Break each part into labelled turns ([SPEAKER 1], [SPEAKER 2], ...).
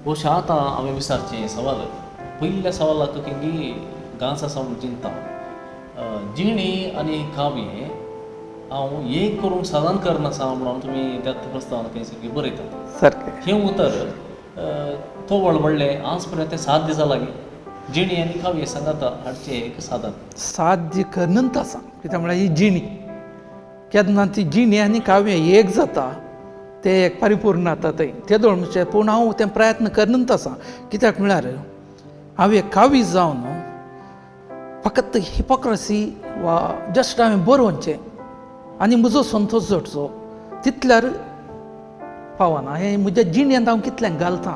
[SPEAKER 1] बहुशा आतां हांवें विचारचें सवाल पयल्या सवालाक किंगी गांस आसा म्हूण चिंतता. जिणी आनी काव्य हांव एक करूंक साधन करनासा म्हणून तुमी त्याच प्रस्तावान खंय बरयतात.
[SPEAKER 2] सारकें.
[SPEAKER 1] हें उतर तोवळ म्हणलें आज पर्यंत तें साध्य जालां गी? जिणी आनी काव्य सांगाता हाडचें एक साधन.
[SPEAKER 2] साध्य करनच आसा, कित्याक म्हळ्यार ही जिणी केन्ना ती जिणी आनी काव्य एक जाता तें एक परिपूर्ण जाता थंय तेदोळ म्हणचे. पूण हांव तें प्रयत्न करनच आसा, कित्याक म्हळ्यार हांव एक कावी जावन फकत हिपोक्रसी वा जस्ट हांवें बरोवचें आनी म्हजो संतोश जोडचो तितल्यार पावना. हें म्हज्या जिणेंत हांव कितलें घालतां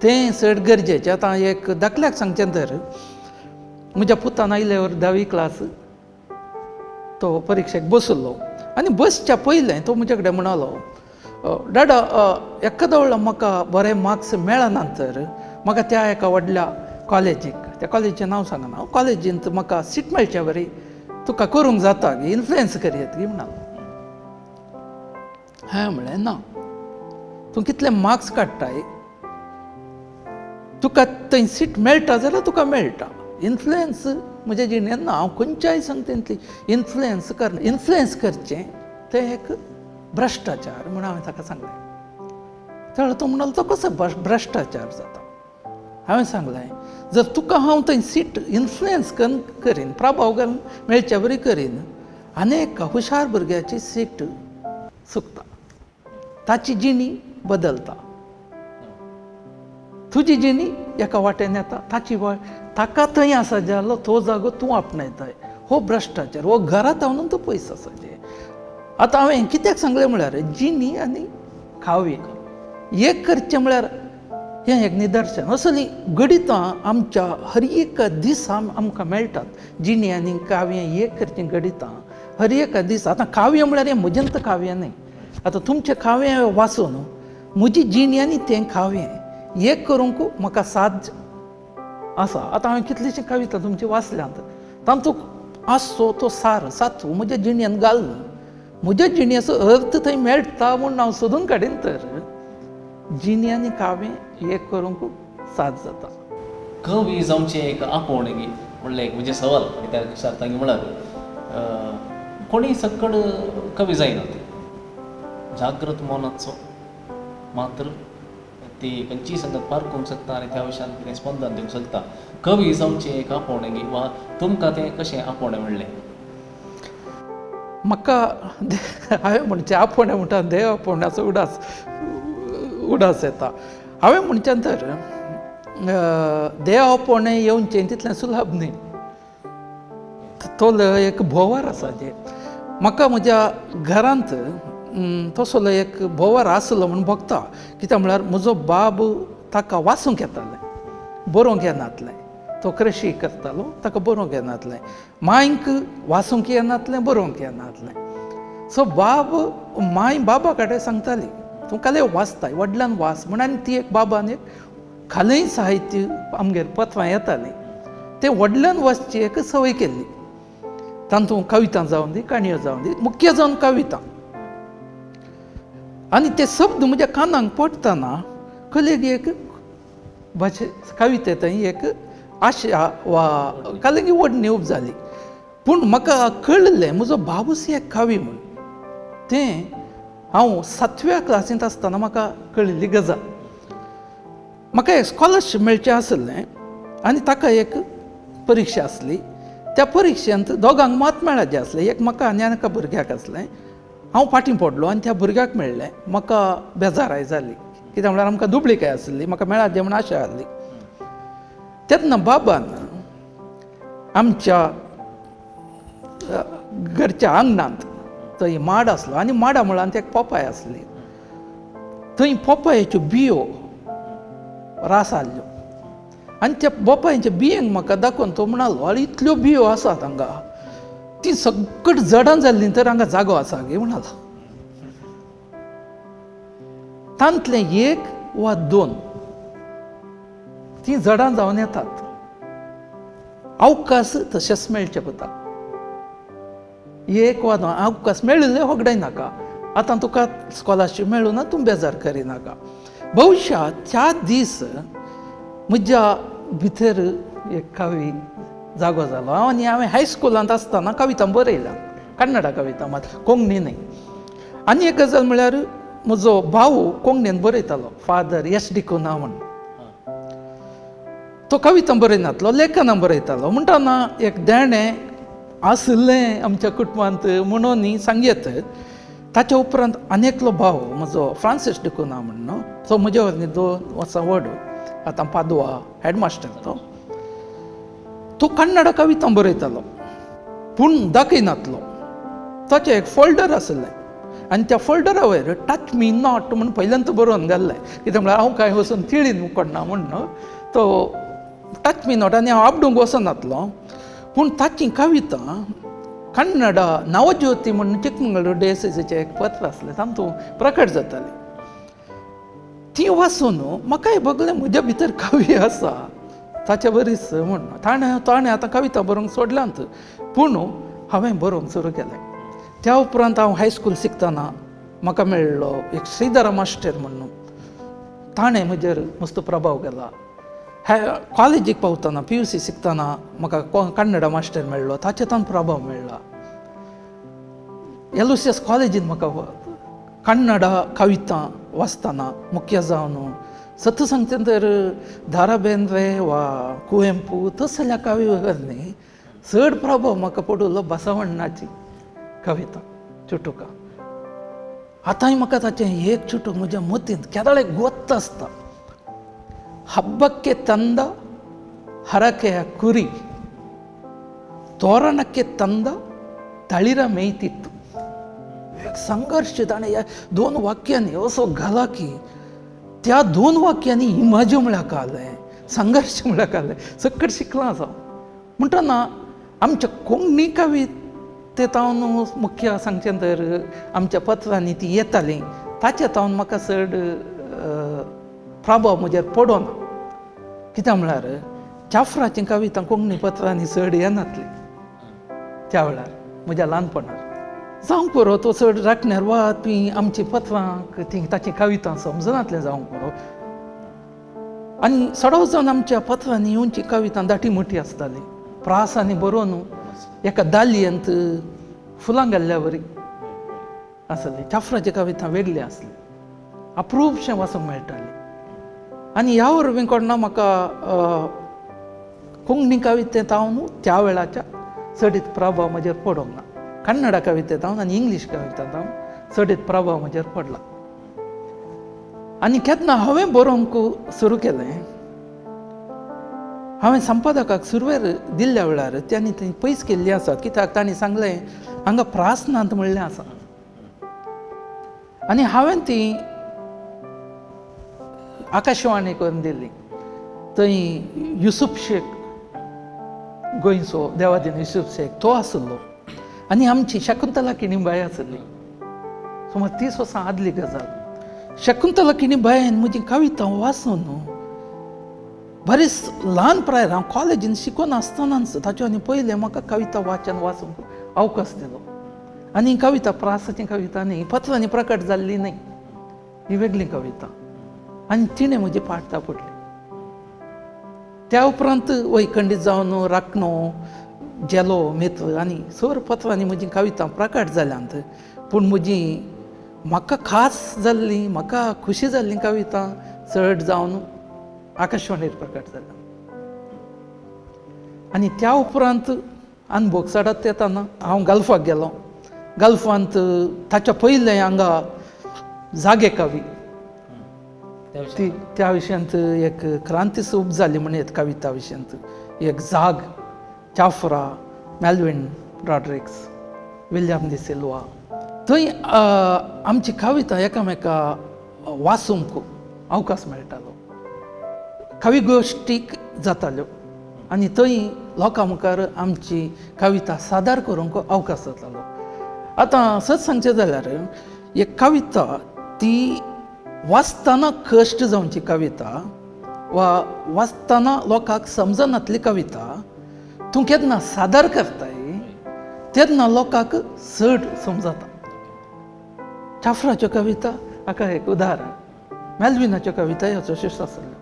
[SPEAKER 2] तें चड गरजेचें. आतां एक धाकल्याक सांगचें तर म्हज्या पुतान आयल्यावर धावी क्लास तो परिक्षेक बसलो आनी बसच्या पयलें तो म्हजे कडेन म्हणालो, डाडा एकादो वेळार म्हाका बरे मार्क्स मेळना तर म्हाका त्या एका व्हडल्या कॉलेजीक, त्या कॉलेजीचें नांव सांगना, कॉलेजींत म्हाका सीट मेळचे बरी तुका करूंक जाता गी, इन्फ्लुयन्स करयत गी म्हणालो. हांवें म्हणलें ना, तूं कितले मार्क्स काडटाय, तुका थंय सीट मेळटा जाल्यार तुका मेळटा. इन्फ्लुयन्स म्हज्या जिणेंत ना, हांव खंयच्याय संगतींतली इन्फ्लुयन्स करना. इन्फ्लुयन्स करचें तें एक भ्रश्टाचार म्हूण हांवें ताका सांगलें. तेन्ना तो म्हणालो तो कसो भ्रश्टाचार जाता? हांवें सांगलें जर तुका हांव थंय सीट इन्फ्लुयन्स करीन, प्रभाव घालून मेळचे बरी करीन, आनी एका हुशार भुरग्याची सीट चुकता, ताची जिणी बदलता, तुजी जिणी एका वाटेन येता, ताची वाट ताका थंय आसा जालो तो जागो तूं आपणायताय. हो भ्रश्टाचार, हो घरांत हांव तो पयस आसा. आतां हांवें कित्याक सांगलें म्हळ्यार जिणी आनी काव्य एक करचें म्हळ्यार हें एक निदर्शन. असलीं घडितां आमच्या हर एक दिसा आमकां मेळटात. जिणी आनी काव्य एक करचीं घडितां हर एक दीस. आतां काव्य म्हळ्यार हें म्हजेंत काव्य न्हय, आतां तुमचें काव्य वाचून म्हजी जिणी आनी तें काव्य एक करूंक म्हाका साध्य आसा. आतां हांवें कितलीशीं कविता तुमची वाचल्यांत, तातूंत आसचो तो सार सातू म्हज्या जिणेंत घालून म्हज्या जिणेचो अर्थ थंय मेळटा म्हूण हांव सोदून काडीन तर जिणी आनी काव्य एक करूंक साथ जाता.
[SPEAKER 1] कवी जावचें एक आपोवणें गी म्हणलें एक म्हजें सवाल कित्याक विचारता गी म्हळ्यार कोणीय सक्कड कवी जायनात, जागृत मनाचो मात्र ती खंयचीय संगत पारखूंक शकता आनी त्या विशयान कितें स्पंदन दिवंक शकता. कवी जावचें एक आपोवणें गी वा तुमकां तें कशें आपोवणें म्हणलें?
[SPEAKER 2] म्हाका हांवें म्हणचें आपोवणें म्हणटा देव आपोवण्याचो उडास उडास येता. हांवें म्हणचें तर देव आपोवणें येवचें तितलें सुलभ न्हय, तो एक भोंवर आसा. जे म्हाका म्हज्या घरांत तसलो एक भोंवर आसलो म्हूण भोगता, कित्याक म्हळ्यार म्हजो बाब ताका वाचूंक येतालें, बरोवंक येनातलें. तो कृशी करतालो, ताका बरोवंक येनातलें. मांयक वाचूंक येनातलें, बरोवंक येनातलें. सो बाब मांय बाबा कडेन सांगताली तूं काले वाचताय, व्हडल्यान वाच म्हूण. आनी ती एक बाबान एक खालय साहित्य आमगेर पत्रां येतालीं तें व्हडल्यान वाचची एक संवय केल्ली. तातूंत कविता जावन दी, काणयो जावन दी, मुख्य जावन कविता. आनी ते शब्द म्हज्या कानाक पडटना कलेगी एक भाशे कविते थंय एक आशा वा कलेगी ओडणी उब जाली. पूण म्हाका कळ्ळें म्हजो बाबूस एक कवी म्हूण. तें हांव 7व्या क्लासींत आसतना म्हाका कळिल्ली गजाल. म्हाका एक स्कॉलरशीप मेळचें आसलें आनी ताका एक परिक्षा आसली. त्या परिक्षेंत दोगांक मात मेळाचें आसलें, एक म्हाका आनी एका भुरग्याक आसलें. हांव फाटीं पडलो आनी त्या भुरग्याक मेळ्ळें. म्हाका बेजाराय जाली, कित्याक म्हळ्यार आमकां दुबळीकाय आसली, म्हाका मेळाचें म्हूण आशा आसली. तेन्ना बाबान आमच्या घरच्या आंगणांत थंय माड आसलो आनी माडा मुळांत एक पोपाय आसली. थंय पोपायेच्यो बियो रास आसल्यो आनी त्या पोपायेच्या बियांक म्हाका दाखोवन तो म्हणालो, आरे इतल्यो बियो आसात हांगा, ती सगळीं जडां जाल्लीं तर हांगा जागो आसा गे म्हणालो. तांतलें एक वा दोन तीं जडां जावन येतात, अवकाश तशेंच मेळचें पडटा. एक वा दोन अवकाश मेळिल्ले होगडाय नाका. आतां तुका स्कॉलरशीप मेळूं ना, तूं बेजार करिनाका. बहुशा त्या दीस म्हज्या भितर एक कवी जागो जालो. आनी हांवें हायस्कुलांत आसतना कविता बरयल्या, कन्नडा कविता मात, कोंकणी न्हय. आनी एक गजाल म्हळ्यार म्हजो भाव कोंकणीन बरयतालो, फादर एस डिकुना म्हण. तो कविता बरयनातलो, लेखनां बरयतालो. म्हणटना एक देणें आशिल्लें आमच्या कुटुंबांत म्हणून सांगयत. ताच्या उपरांत आनी एकलो भाव म्हजो फ्रांसीस डिकुना म्हण, तो म्हज्या वरवीं 2 वर्सां व्हड, आतां पादवा हेडमास्टर. तो तो कन्नडा कविता बरयतालो पूण दाखयनातलो. ताचें एक फोल्डर आशिल्लें आनी त्या फोल्डरा वयर टच मी not म्हूण पयल्यांत बरोवन घाल्लें. कितें म्हळ्यार हांव कांय वचून तिळीन कोणना म्हण तो टच मी not, आनी हांव आपडूंक वचनातलो. पूण ताची कविता कन्नडा नवज्योती म्हण चिकमंगळूर डीएसएसीचें एक पत्र आसलें तातूंत प्रकट जातालें. ती वाचून म्हाकाय भोगलें म्हज्या भितर कवी आसा ताचे बरीच म्हण. ताणें आतां कविता बरोवंक सोडल्यांत पूण हांवें बरोवंक सुरू केलें. त्या उपरांत हांव हायस्कूल शिकतना म्हाका मेळ्ळो एक श्रीधरा मास्टर म्हणून, ताणें म्हजेर मस्त प्रभाव केला. कॉलेजीक पावतना PUC शिकतना म्हाका कन्नडा मास्टर मेळ्ळो, ताचे तान प्रभाव मेळ्ळा. LOCS कॉलेजीन म्हाका कन्नडा कविता वाचतना मुख्य जावन सत सांगचें तर दारा बेंद्रे वा कुवेंपू तसल्या कवी न्ही चड प्रभाव म्हाका पडलो बसवण्णाची कविता चुटुका. आतांय म्हाका ताचें एक चुटूक म्हज्या मतींत केदळे गोत्त आसता. हब्बಕ್ಕೆ ತಂದ ಹರಕೆಯ ಕುರಿ ತೋರಣಕ್ಕೆ ತಂದ ತಳಿರ ಮೇಯ್ತಿತ್ತು. एक संघर्श ताणें ह्या 2 वाक्यांनी असो घाला की त्या 2 वाक्यांनी इमाज्यो म्हळ्यार कालें, संघर्श म्हळ्यार कालें, सकट शिकलां आसा. म्हणटना आमच्या कोंकणी कविते तावन मुख्य सांगचें तर आमच्या पत्रांनी ती येताली, ताचे तावन म्हाका चड प्रभाव म्हजेर पडोना. कित्याक म्हळ्यार चाफ्राची कविता कोंकणी पत्रांनी चड येनातली त्या वेळार म्हज्या ल्हानपणार. जावंक पुरो तो चड राखण्यार वा ती आमची पत्रां ती ताची कविता समजनातलें जावंक पुरो. आनी चडोव जावन आमच्या पत्रांनी येवची कविता दाटी मोटी आसताली, प्रासांनी बरोवन एका दालयेंत फुलां घाल्ल्या वरी आसली. चाफ्राची कविता वेगळी आसली, अप्रूपशें वाचूंक मेळटाली. आनी ह्या वरवीं कोणा म्हाका कोंकणी कवितेंत हांव त्या वेळाच्या चडीत प्रभाव म्हजेर पडोंक ना. कन्नडा कवितेंत हांव आनी इंग्लीश कवितेंत हांव चडीत प्रभाव म्हजेर पडला. आनी केन्ना हांवें बरोवंक सुरू केलें, हांवें संपादकाक सुरवेर दिल्ल्या वेळार तांणी ती पयस केल्ली आसात. कित्याक तांणी सांगलें हांगा प्रासनांत म्हणलें आसा, आनी हांवें ती आकाशवाणी करून दिल्ली. थंय युसूफ शेख गोंयचो देवादीन युसूफ शेख तो आशिल्लो आनी आमची शकुंतला किणीबाय आशिल्ली. सुमार 30 वर्सां आदली गजाल. शकुंतला किणीबायन म्हजी कविता वाचून बरीच ल्हान प्रायर हांव कॉलेजीन शिकून आसतनाच ताचे आनी पयलें म्हाका कविता वाचन वाचूंक अवकाश दिलो. आनी कविता प्रासाची कविता न्ही, पत्रांनी प्रकट जाल्ली न्हय, ही वेगळी कविता. आनी तिणें म्हजी पाठ तापडली. त्या उपरांत वैखंडीत जावन राखणो जेलो मित्र आनी सर पत्रांनी म्हजी कविता प्रकट जाल्यांत. पूण म्हजी म्हाका खास जाल्ली, म्हाका खुशी जाल्ली कविता चड जावन आकाशवाणीर प्रकट जाल्या. आनी त्या उपरांत अनभोग चडत येताना हांव गल्फाक गेलो. गल्फांत ताच्या पयलें हांगा जागे कवी ती त्या विशयांत एक क्रांती सूप जाली म्हण येत कविता विशयांत. एक जाग, चाफ्रा, मेल्विन रॉड्रिक्स, विल्यम दी सिल्वा, थंय आमची कविता एकामेका वाचूंक अवकाश मेळटालो. कवी गोश्टीक जाताल्यो आनी थंय लोकां मुखार आमची कविता सादर करूंक अवकाश जातालो. आतां सत सांगचें जाल्यार एक कविता ती वाचतना कश्ट जावची कविता वा वाचतना लोकांक समजनातली कविता तूं केन्ना सादर करताय तेन्ना लोकांक चड समजता. चाफ्राच्यो कविता हाका एक उदाहरण. मेल्विनाच्यो कविता तश्योच आसल्यो,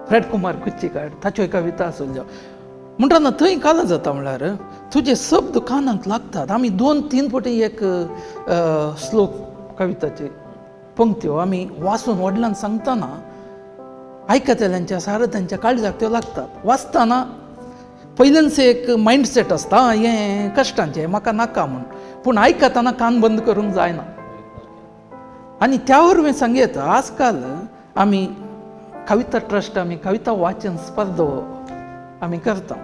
[SPEAKER 2] फ्रेड कुमार कुच्चीकाड ताच्योय कविता आसल्यो. म्हणटना थंय काल जाता म्हणल्यार तुजे शब्द कानाक लागतात. आमी 2-3 फावटी एक श्लोक कविताचे पंक्त्यो आमी वाचून व्हडल्यान सांगतना आयकतल्यांच्या सारा तांच्या काळजाक त्यो लागतात. वाचतना पयल्यानच एक मायंडसेट आसता, हें कश्टांचें म्हाका नाका म्हूण, पूण आयकतना कान बंद करूंक जायना. आनी त्या वरवीं सांगयत आजकाल आमी कविता ट्रस्ट, आमी कविता वाचन स्पर्धा आमी करता.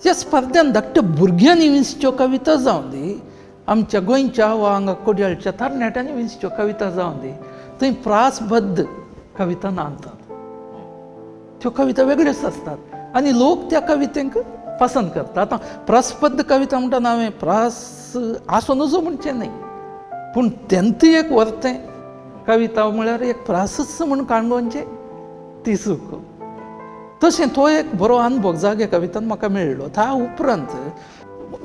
[SPEAKER 2] त्या स्पर्ध्यान धाकट्या भुरग्यांनी विंचच्यो कविता जावं दी, आमच्या गोंयच्या वा हांगा कोडयाळच्या तरणाट्यांनी विंचच्यो कविता जावं दी, थंय प्रासबद्ध कविता नांदतात. त्यो कविता वेगळ्योच आसतात आनी लोक त्या कवितेंक पसंत करता. आतां प्रासबद्ध कविता म्हणटा हांवें प्रास आसूं नजो म्हणचें न्हय, पूण तेंतूय एक वर्तें कविता म्हळ्यार एक प्रासच म्हूण काणकोणचें ती चूक. तशें तो एक बरो अनुभव जागे कवितान म्हाका मेळ्ळो. त्या उपरांत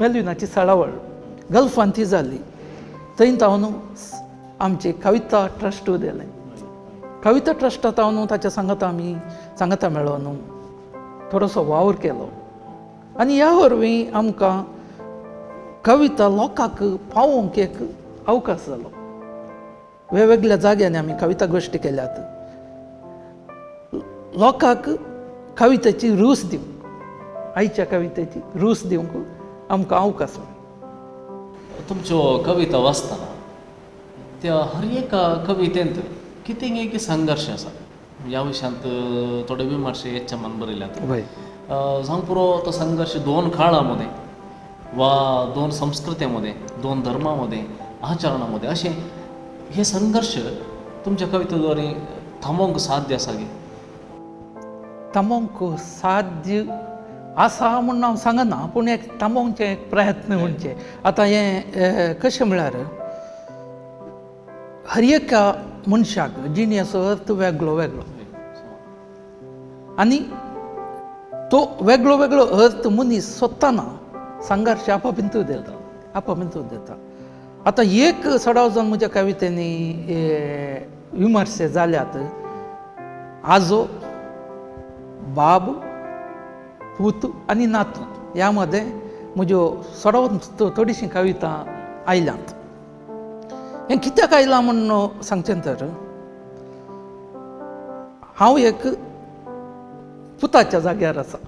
[SPEAKER 2] मेल्विनाची चळवळ गल्फान ती जाली, थंय तावन आमचें कविता ट्रस्ट उदेलें. कविता ट्रस्टांत हांव ताच्या सांगाता आमी सांगाता मेळोन थोडोसो वावर केलो आनी ह्या वरवीं आमकां कविता लोकांक पावोवंक एक अवकाश जालो. वेगवेगळ्या जाग्यांनी आमी कविता गोश्टी केल्यात, लोकांक कवितेची रूच दिवंक, आयच्या कवितेची रूच दिवंक आमकां अवकाश मेळ्ळो.
[SPEAKER 1] तुमच्यो कविता वाचतना त्या हर एका कवितेंत कितें एक संघर्श आसा. ह्या विशयांत थोडे विमर्शे एच.एमान बरयल्यात. जावं पुरो तो संघर्श दोन काळां मदें वा दोन संस्कृते मदें, दोन धर्मां मदें, आचरणां मदें, अशें हे संघर्श तुमच्या कविते द्वारे थांबोवंक साध्य आसा गे?
[SPEAKER 2] थांबोवंक साध्य आसा म्हूण हांव सांगना, पूण एक थांबोवचें एक प्रयत्न म्हणचें. आतां हें कशें म्हळ्यार हर एका मनशाक जिणेचो अर्थ वेगळो वेगळो आनी तो वेगळो वेगळो अर्थ मनीस सोदतना संघर्श आपापिंतू दिता, आपापिंतू दिता. आतां एक सडाव जावन म्हज्या कवितेंनी विमर्शे जाल्यात, आजो, बाब, पूत आनी नातू ह्या मदें म्हज्यो सडाव थोडीशीं कविता आयल्यात. हें कित्याक आयलां म्हूण सांगचें तर हांव एक पुताच्या जाग्यार आसा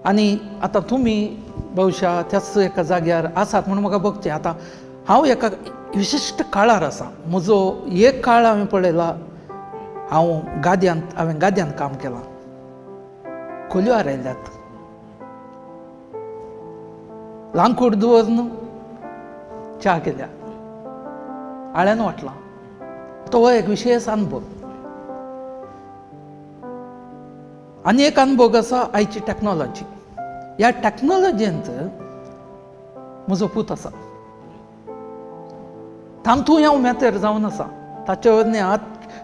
[SPEAKER 2] आनी आतां तुमी बहुशा त्याच एका जाग्यार आसात म्हूण म्हाका बगचें. आतां हांव एका विशिश्ट काळार आसा. म्हजो एक काळ हांवें पळयला, हांव गाद्यांत, हांवें गाद्यांत काम केलां, खोलयो हारयल्यात, लांकूड दवरून च्या केल्या, आळ्यान वांटलां. तो एक विशेश अनुभव. आनी एक अनुभव आसा आयची टॅक्नोलॉजी. ह्या टॅक्नोलॉजींत म्हजो पूत आसा, तातूंत हांव मेतेर जावन आसा. ताचे वरवीं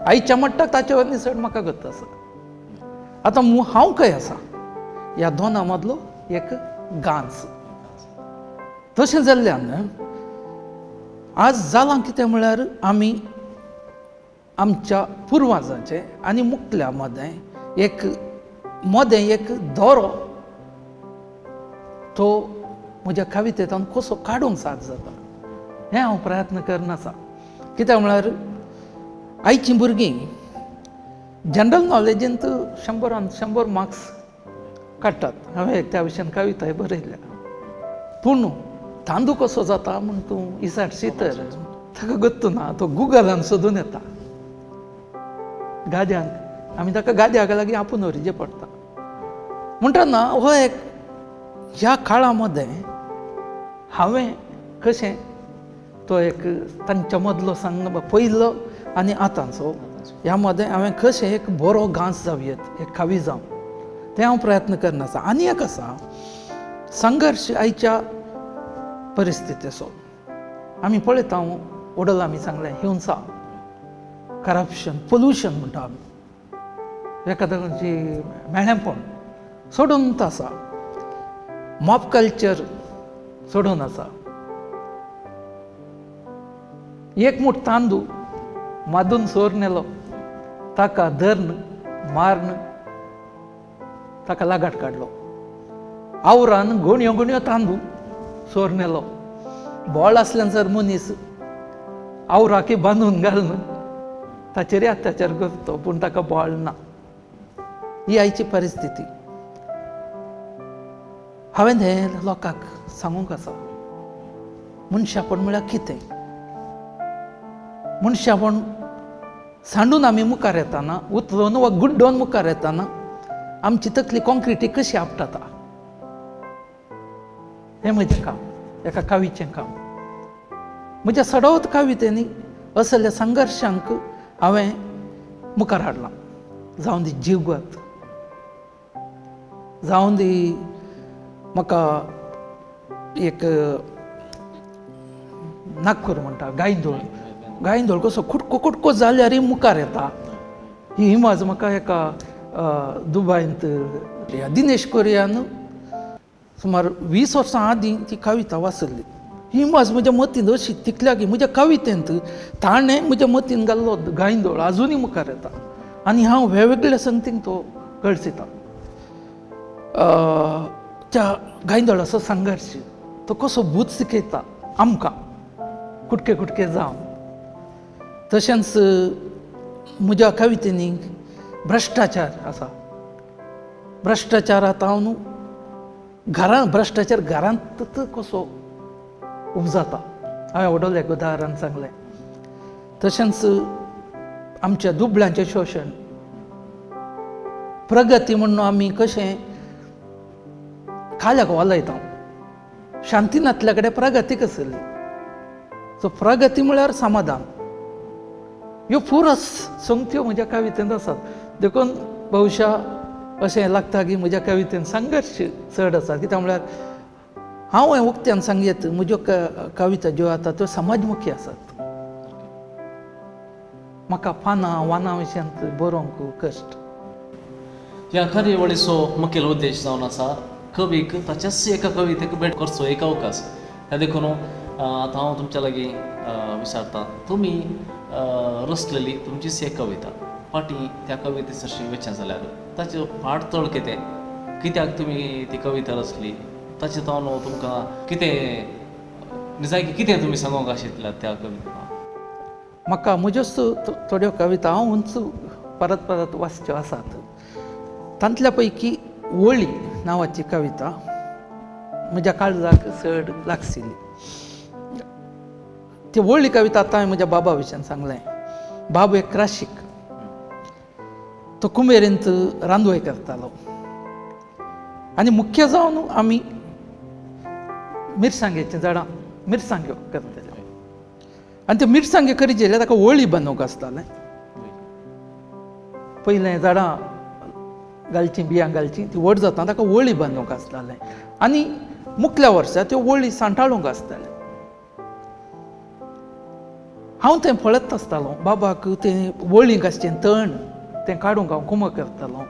[SPEAKER 2] आयच्या मट्टाक ताचे वरवीं चड म्हाका गत आसा. आतां हांव खंय आसा ह्या दोनां मदलो एक गांच. तशें जाल्ल्यान आज जालां कितें म्हळ्यार आमी आमच्या पुर्वाजांचें आनी मुखल्या मदें एक मदें एक दोरो तो म्हज्या कवितेंतल्यान कसो काडूंक साथ जाता हें हांव प्रयत्न करना आसा. कित्याक म्हळ्यार आयचीं भुरगीं जनरल नॉलेजींत 100 मार्क्स काडटात. हांवें त्या विशयान कविताय बरयल्या, पूण तांदूळ कसो जाता म्हूण तूं इसाटशी तर ताका गत्तू ना, तो गुगलान सोदून येता. गाद्यांक आमी ताका गाद्याक लागीं आपूण व्हरचें पडटा. म्हणटना हो एक ह्या काळा मदें हांवें कशें तो एक तांच्या मदलो संग पयलो आनी आतांचो ह्या मदें हांवें कशें एक बरो घांस जावं येत, एक कवी जावं, तें हांव प्रयत्न करना आसा. आनी एक आसा संघर्श आयच्या परिस्थितीचो. आमी पळयता, वडल आमी सांगलें हिंसा, करप्शन, पोल्युशन म्हणटा आमी, एखाद्याची मेळेपण सोडून आसा, मॉब कल्चर सोडून आसा. एक मूठ तांदूळ मादून सोर नेलो, ताका धर्न मार्न ताका लागाट काडलो. आवरान गोणयो गोणयो तांदूळ सोर नेलो. बोळ आसल्यान सर मनीस आवराकी बांदून घालून ताचेरय अत्याचार करतो, पूण ताका बोळ ना. ही आयची परिस्थिती. हांवें हें लोकांक सांगूंक आसा, मनशापण म्हळ्यार कितें. मनशापण सांडून आमी मुखार येताना, उतरून वा गुड्डोवन मुखार येताना आमची तकली कॉन्क्रिटी कशी आपटाता, हें म्हजें काम, एका कवीचें काम. म्हज्या सडवत कवितेंनी असल्या संघर्शांक हांवें मुखार हाडलां. जावं दी जीवगत, जावं दी म्हाका एक नागपूर म्हणटा गायंदोळ, गायंदोळ कसो कुटको कुटको जाल्यारय मुखार येता. ही इमाज म्हाका एका दुबायंत दिनेश कोरियान सुमार 20 वर्सां आदीं ती कविता वाचल्ली. ही इमाज म्हज्या मतींत अशी तितल्या की म्हज्या कवितेंत ताणें म्हज्या मतीन घाल्लो गायंदोळ आजुनूय मुखार येता आनी हांव वेगवेगळ्या संगतींक तो गळसिता. त्या गायंदोळाचो संघर्श तो कसो भूत शिकयता आमकां कुटके कुटके जावन. तशेंच म्हज्या कवितेंनी भ्रश्टाचार आसा. भ्रश्टाचारांत हांव न्हू घरांत भ्रश्टाचार घरांत कसो उपजाता हांवें व्हडलें एक उदाहरण सांगलें. तशेंच आमच्या दुबळ्यांचें शोशण, प्रगती म्हणून आमी कशें खाल्याक वालयता, शांती नातल्या कडेन प्रगती कसली. सो प्रगती म्हळ्यार समाधान. ह्यो पुरस संगत्यो म्हज्या कवितेंत आसात. देखून बहुशा अशें लागता की म्हज्या कवितेंत संघर्श चड आसा. कित्याक म्हळ्यार हांव हें उक्त्यान सांगयत, म्हज्यो कविता ज्यो आतां त्यो समाजमुखी आसात. म्हाका पानां वानां विशयांत बरोवंक कश्ट.
[SPEAKER 1] ह्या कार्यावळीचो मुखेल उद्देश जावन आसा कवीक ताच्याच एका कवितेक भेट करचो एक अवकाश. देखून आतां हांव तुमच्या लागीं विचारतां, तुमी रचलेली तुमचीच एक कविता फाटीं त्या कविते सरशी वचचें जाल्यार ताचो फाट तळ कितें, कित्याक तुमी ती कविता रचली, ताचे तावन तुमकां कितें निजायकी कितें तुमी सांगूंक आशिल्ल्या त्या कविता?
[SPEAKER 2] म्हाका म्हज्योच थोड्यो कविता हांव उंच परत परत वाचच्यो आसात. तांतल्या पैकी वळी नांवाची कविता म्हज्या काळजाक चड लागशिल्ली. ती वळी कविता आतां हांवें म्हज्या बाबा विशयान सांगलें. बाबू एक क्राशीक, तो कुमेरेंत रांदवय करतालो आनी मुख्य जावन आमी मिरसांगेचीं झाडां मिरसांग्यो करताले आनी त्यो मिरसांग्यो करीत जाल्यार ताका वळी बांदूंक आसतालें. पयलें झाडां घालचीं, बियां घालचीं, ती व्हड जाता ताका वळी बांदूंक आसतालें आनी मुखल्या वर्सा त्यो वळी सांठाळूंक आसतालें. हांव तें पळयत आसतालो. बाबाक तें वळींक आसचें तण तें काडूंक हांव कुमक करतालो,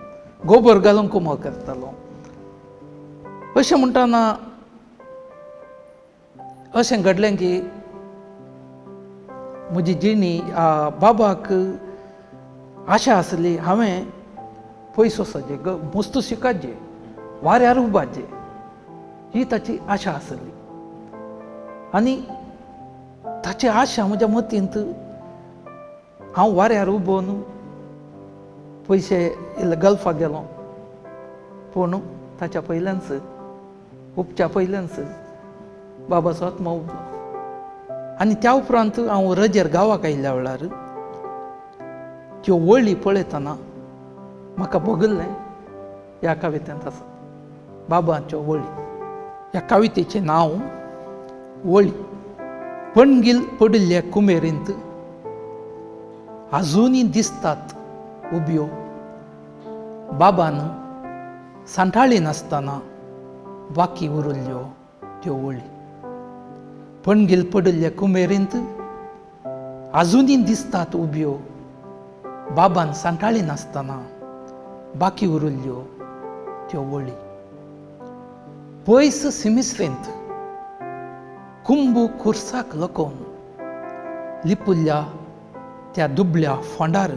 [SPEAKER 2] गोबर घालूंक कुमक करतालो. अशें म्हणटना अशें घडलें की म्हजी जिणी बाबाक आशा आसली हांवें पयसो वचचे, मस्तू शिकाचे, वाऱ्यार उबाचे, ही ताची आशा आसली. आनी ताची आशा म्हज्या मतींत हांव वाऱ्यार उबोवन पयशे इल्ले गल्फाक गेलो, पूण ताच्या पयल्यानच उपच्या पयल्यानच बाबाचो आत्मा उबलो. आनी त्या उपरांत हांव रजेर गांवाक आयिल्ल्या वेळार त्यो वळी पळयतना म्हाका भोगल्लें ह्या कवितेंत आसा बाबाच्यो वळी. ह्या कवितेचें नांव वळी. पणगील पडिल्ल्या कुमेरींत आजुनूय दिसतात उब्यो, बाबान सांठाळी नासतना बाकी उरिल्ल्यो त्यो वळी. पणगील पडिल्ल्या कुमेरींत आजुनूय दिसतात उब्यो, बाबान सांठाळी नासतना बाकी उरिल्ल्यो त्यो वळी. पयस सिमिसरेंत कुंबू खुर्साक लकोवन लिपुल्ल्या त्या दुबळ्या फोंडार,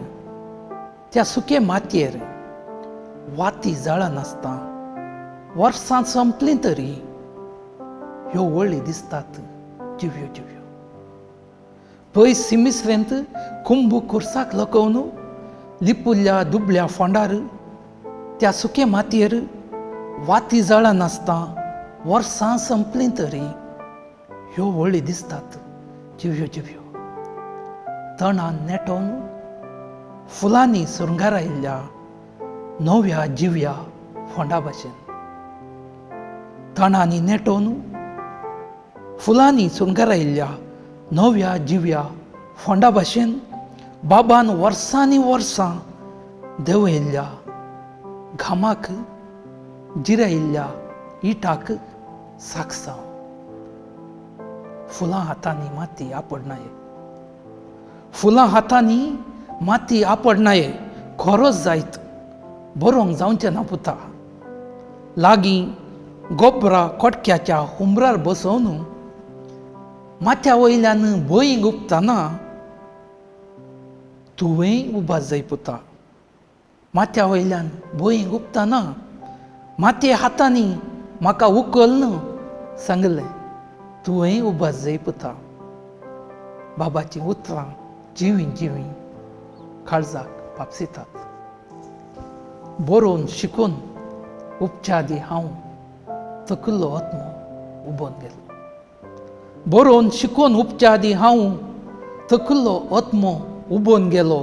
[SPEAKER 2] त्या सुके मातयेर वाती जळनासता वर्सां संपलीं तरी ह्यो वळी दिसतात जिव्यो जिव्यो. पयस सिमिसरेंत कुंबू कुर्साक लकोवन लिपुल्ल्या दुबळ्या फोंडार त्या सुके मातयेर वाती जळनासता वर्सां संपलीं तरी ह्यो वळी दिसतात जिव्यो जिव्यो. तणान नेटोवन फुलांनी सुरंगारायिल्ल्या नव्या जिव्या फोंडा भाशेन, तणांनी नेटोवन फुलांनी सुरंगारायिल्ल्या नव्या जिव्या फोंडा भाशेन बाबान वर्सांनी वर्सां देंवयिल्ल्या घामाक जिरयिल्ल्या इटाक साकसांव. फुलां हातांनी माती आपडनाये, फुलां हातांनी माती आपडनाये, खरोच जायत बरोवंक जावचें ना पुता. लागीं गोबरा कोटक्याच्या हुमरार बसोवन माथ्या वयल्यान बंय गुपतना तुवेंय उबास जाय पुता. माथ्या वयल्यान बंय गुपतना मातये हातांनी म्हाका उखल्न सांगलें तुवेंय उबास जाय पुता. बाबाचीं उतरां जिवीं जिवीं काळजाक पापसितात. बरोवन शिकून उपच्या आदी हांव थकल्लो आत्मो उबोन गेलो. बरोवन शिकून उपच्या आदी हांव थकल्लो आत्मो उबोन गेलो.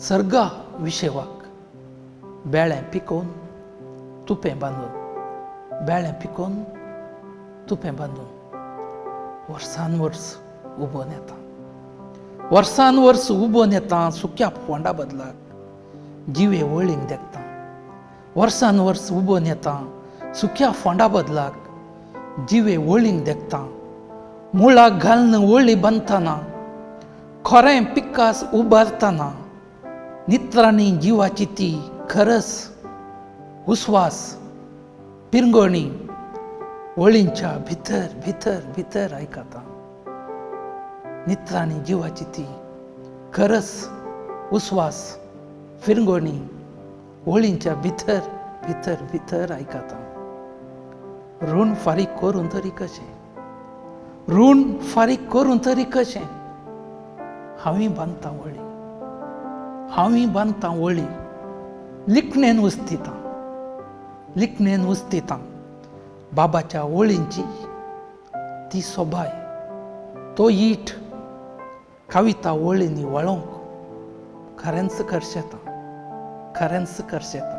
[SPEAKER 2] सर्गा विशेवाक बेळें पिकोवन तुपें बांदून, बेळें पिकोवन तुपें बांदून वर्सान वर्स उबोन येता, वर्सान वर्स उबोन येता. सुक्या फोंडा बदलाक जिवे वळींक देखता, वर्सान वर्स उबोन येता. सुक्या फोंडा बदलाक जिवे वळींक देखता. मुळाक घालून वळी बांदतना, खोरें पिकास उबारतना, नित्राणी जिवाची ती खरस उस्वास पिरंगोणी वळींच्या भितर भितर भितर आयकता. नित्राणी जिवाची ती खरस उस्वास फिरंगोणी वळींच्या भितर भितर भितर आयकता. ऋण फारीक करून तरी कशें, ऋण फारीक करून तरी कशें, हांवूय बांदता वळी, हांवूय बांदता वळी. लिखणेन उस्तितां, लिखणेन उस्तितां बाबाच्या वळींची ती सोबाय, तो ईट कविता वळींनी वळोवंक खरेंच खर्शेता, खरेंच खर्शेता.